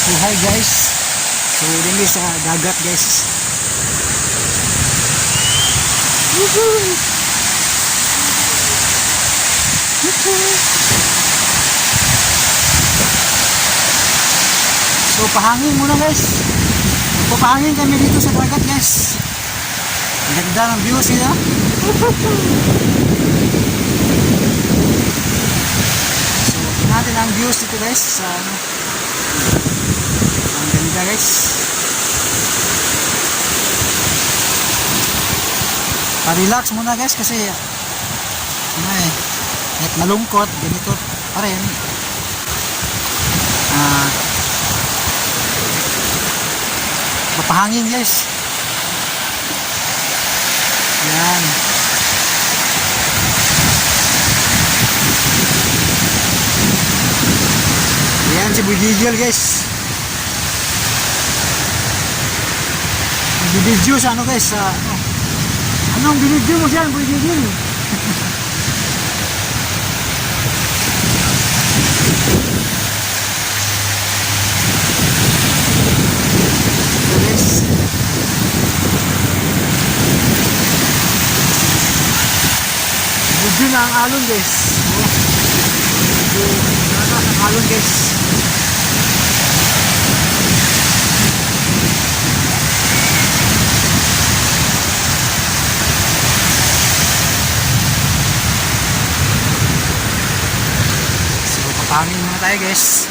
So hi guys. So diri sa dagat, guys. Woohoo! Woohoo! So pahangin muna, guys. Magpapahangin kami dito sa dagat, guys. Ang ganda ng views dito. So tingnan natin ang views dito, guys, sa ano. Ang ganda, guys. Pa-relax muna, guys, kasi ano eh, kahit malungkot, ganito pa rin. Ah, papahangin, guys. Yan. Yan si Boy Gigil, guys. Nagbibideo sa ano, guys, sa ano. Anong binidyo mo dyan, Boy Gigil? So guys, medyo na ang alon, guys. Oh. Medyo malakas ang alon, guys. So papangin muna tayo, guys.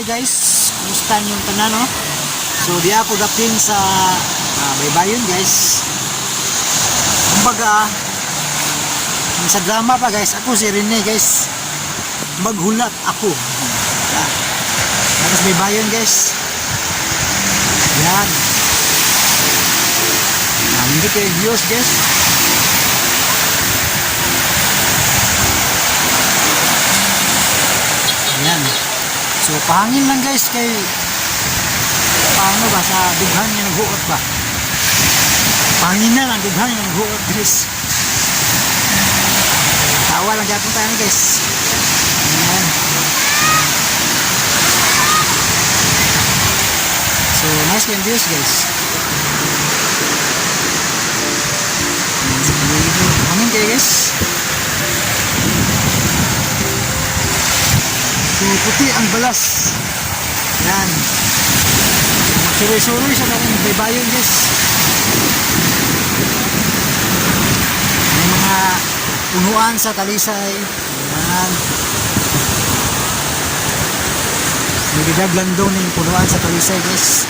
Hi guys, kumusta yung tanan, no? So di ako dapin sa baybayon, guys. Kumbaga, ang sa drama pa, guys, ako si Rene, guys. Maghulat ako. Yan. Tapos baybayon, guys. Yan. Hindi kayo views, guys. Ayan. So pahangin lang, guys, kay paano ba sa dughan nga naghuot ba? Pahangin na lang dughan nga naghuot, guys. Tawa lang gyapon tayo, guys. Ayan. So nice kayong views, guys. Ayan, sa paligid. Hangin kayo, guys. So puti ang balas. Yan. Suroy-suroy sa kanang baybayon, guys. May mga punuan sa talisay. Yan. May gidaglandong ng punuan sa talisay, guys.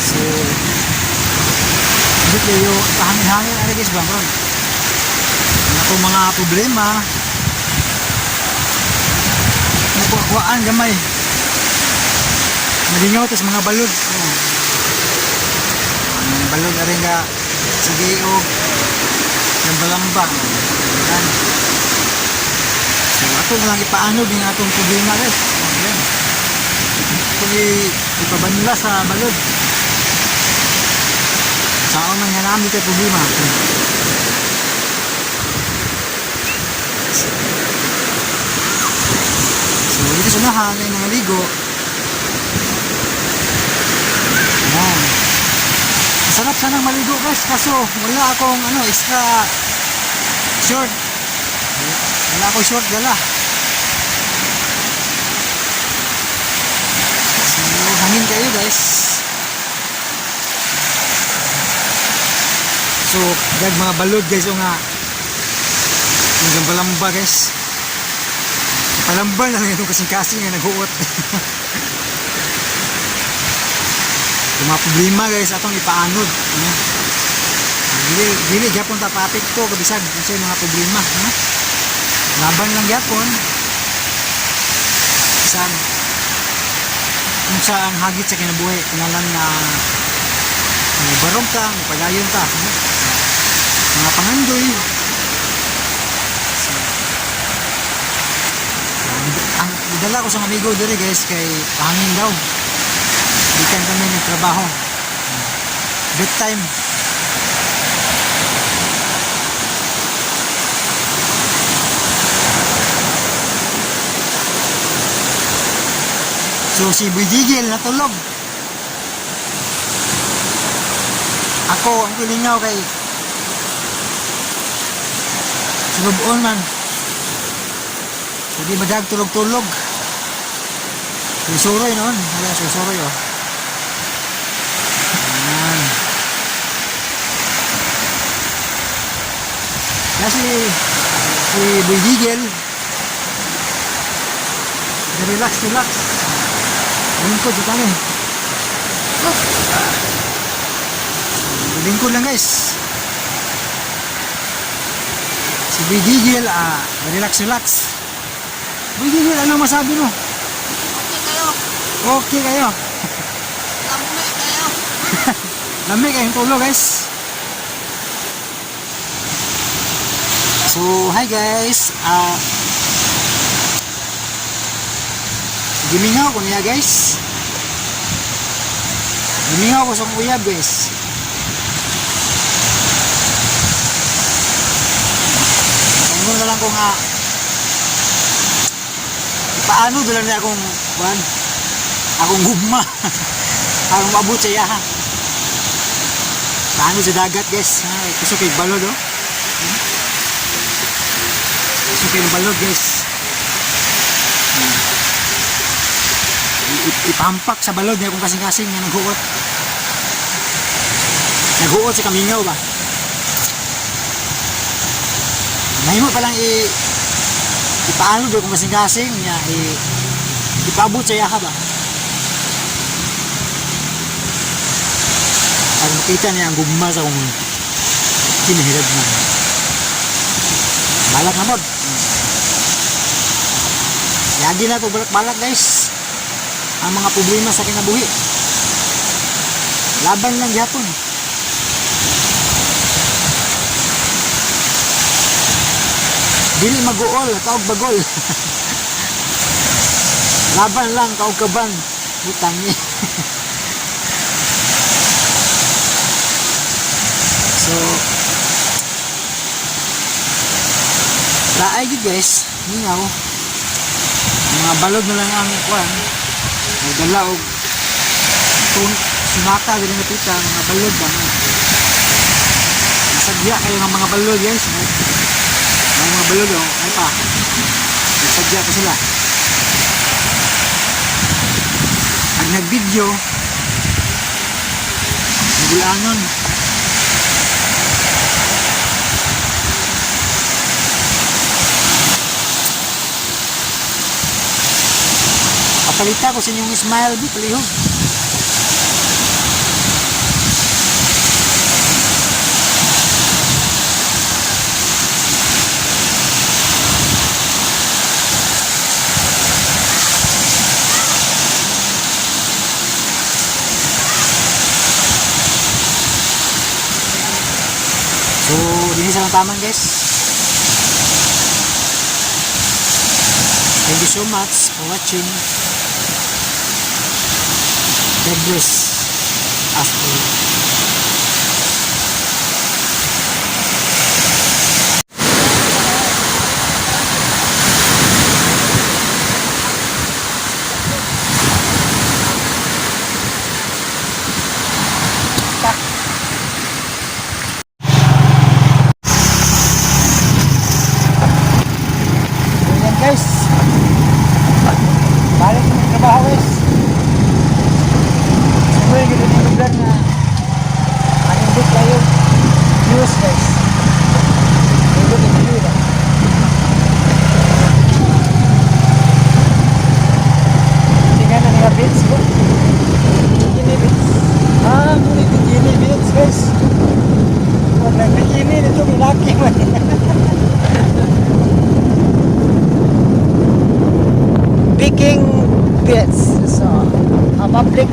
So hindi kayo pahangin-hangin ano, guys, bang ron. Ang atong mga problema nakuhaan gamay. Nalingaw tas mga balod. Oh. Ang balod aring nga sige og lambalamba. Yan. So ato na lang ipaano din atong problema, guys. Oh, yan. Kung ipabanla sa balod. Saan man nga namin kay problema. So dito sa unahan ay nangaligo. Yan. Masarap sanang maligo, guys, kaso wala akong ano, extra short. Wala akong short dala. So hangin kayo, guys. So dag mga balod, guys, o nga. Yung gambalamba, guys. Palamba na lang itong kasing-kasing nga naghuot. Yung mga problema, guys, atong ipaanod. Ano? Dili, dili gyapon ta paapekto kabisag sa mga problema, no? Laban lang gyapon. Bisag unsa ang hagit sa kinabuhi, kinahanglan nga barog ta, mapadayon ta, no? Mga pangandoy. So, ang gidala ko sa amigo diri, guys, kay pahangin daw. Gikan kami ng trabaho. Good time. So si Boy Gigil natulog. Ako ang kulingaw kay sulubon man. So di madag tulog-tulog. Susuroy noon. Wala, susuroy oh. Ayan. Kasi si Boy Gigil, relax, relax. Lingkod sa kami. Lingkod lang, guys. Si Boy Gigil, relax, relax. Boy Gigil, ano masabi mo? Okay kayo. Okay kayo. Lami kayo. Lami kayong tulog, guys. So, hi guys. Gimingaw ko niya, guys. Gimingaw ko sa akong uyab, guys. Paingon na lang ko nga paano doon niya akong kuan, akong gugma, akong maabot sa iya. Paano sa dagat, guys. Ay, kusog kay balod oh. Kusog kay balod, guys. Ipampak sa balod niya kung kasing-kasing nga naghuot. Naghuot sa kamingaw ba. Nahimo pa lang ipaano doon kung kasing-kasing niya ipaabot sa iya ba. Para makita niya ang gugma sa akong kinahirad na. Balak na pod. Lagi na ito balak-balak, guys. Ang mga problema sa kinabuhi. Laban lang gyapon. Dili maguol, kaog bagol. Laban lang, kaog kaban. Butang ni. So, laay gid, guys, mingaw. Mga balod na lang ang kuan. Nagdala og tun sunata diri na pita, mga balod ba. Nasadya kayo ng mga balod, guys. No? Mga balod oh, ay pa. Nasadya ko sila. Pag nag-video, nagulanon. Papalita ko sa inyong smile, bi, palihog. So, dinhi sa lang taman, guys. Thank you so much for watching. God bless us all. So yan, guys. Balik na trabaho, guys. Siguro yun yung lugar na manindot kayo. Views, guys. Nindot yung view ba? Tingnan na nila beach ko. Bikini beach. Ah, muna bikini beach, guys. Huwag lang bikini dito, milaki man. Picking bits. So, a public.